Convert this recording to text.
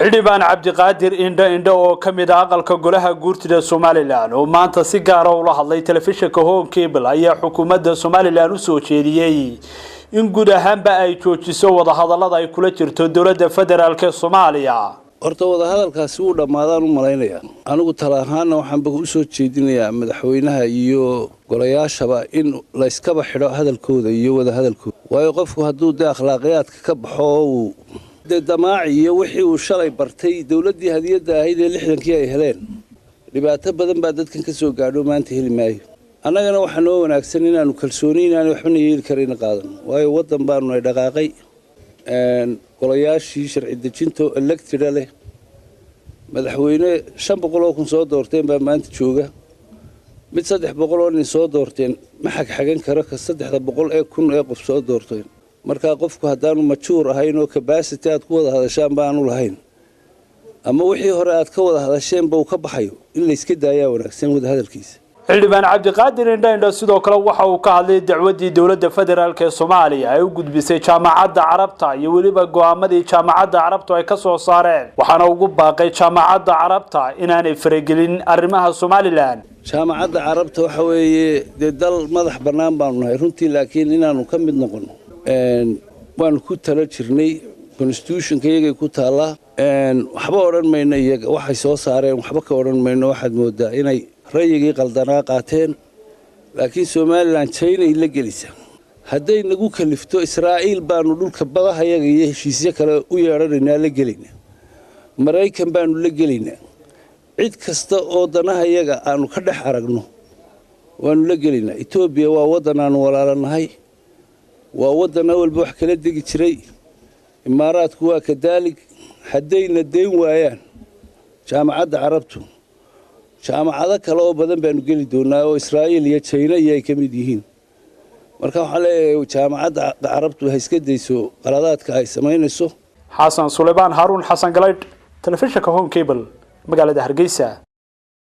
Xildhibaan Cabdiqaadir Indho Indho oo ka mid ah aqalka golaha guurtida Somaliland oo maanta si gaar ah ula hadlay telefishinka Home Cable ayaa xukuumadda Somaliland u soo jeediyey in guud ahaanba ay joojiso wadahadallada ay kula jirto dowladda federaalk ee Soomaaliya. Horta wadahadalkaasi wuu dhammaadaan u malaynayaa. Anigu tala ahaanna waxaanba u soo jeedinayaa madaxweynaha iyo golayaashaba in layskaba xidho hadalkooda iyo wadahadalkooda, waayo qofku hadduu dee akhlaaqiyaadka ka baxo oo uu dee damaaci iyo wixii uu shalay bartay dowladdii hadiyadda ahayd ee 60kii ay heleen, dhibaato badan baa dadkan ka soo gaadho maanta heli maayo. Annagana waxaa noo wanaagsan inaanu kalsooni inaanay waxbana yeeli karayna qaadan, waayo waddan baanu nay dhaqaaqay golayaashii sharci dejinta oo electida leh, madaxweyne 500,000 soo doorteen baa maanta jooga, mid 300 oo nin soo doorteen ma xagxagan karo ka 300,000 ee qof soo doorteen. Markaa qofku haddaanu majuur ahayn oo capacity aad ku wada hadashaan baanu lahayn, ama wixii hore aad ka wada hadasheenba uu ka baxayo, in layska daayaa wanaagsan wadahadalkiisa. Xildhibaan Cabdiqaadir Indho Indho sidoo kale waxa uu ka hadlay dacwadii dowladda federaalk ee Soomaaliya ay u gudbisay Jaamacadda Carabta iyo weliba go'aamadii Jaamacadda Carabtu ay ka soo saareen, waxaana ugu baaqay Jaamacadda Carabta inaanay faragelin arrimaha Somaliland. Jaamacadda Carabta waxa weeye dee dal madax bannaan baanu nahay runtii, laakiin inaanu ka mid noqono waanu ku talo jirnay, constitutionka iyagay ku taallaa. Waxba odhan mayno iyaga, waxay soo saareen waxba ka odhan mayno. Waxaad moodaa inay rayigii qaldanaa qaateen, laakiin Somaliland Chinay la gelisa hadday nagu kalifto, Israa'iil baanu dhulka badahayaga iyo heshiisyo kale u yeedhanaynaa la gelaynaa, Maraykan baanu la gelaynaa, cid kasta oo danahayaga aanu ka dhex aragno waanu la gelaynaa. Etoobiya waa waddan aanu walaalanahay, waa waddan awalba wax kala degi jiray, Imaaraadku waa kadaalig. Haddayna deyn waayaan Jaamacadda Carabtu, jaamacado kale oo badan baanu geli doonaa oo Israa'iil iyo Jayna iyo ay ka mid yihiin. Marka waxaan leeyahay Jaamacadda Carabtu ha iska dayso qaladaadka ay samaynayso. Xasan Sulaymaan Haaruun, Xasan Galaydh, telefishinka Home Cable, magaalada Hargeysa.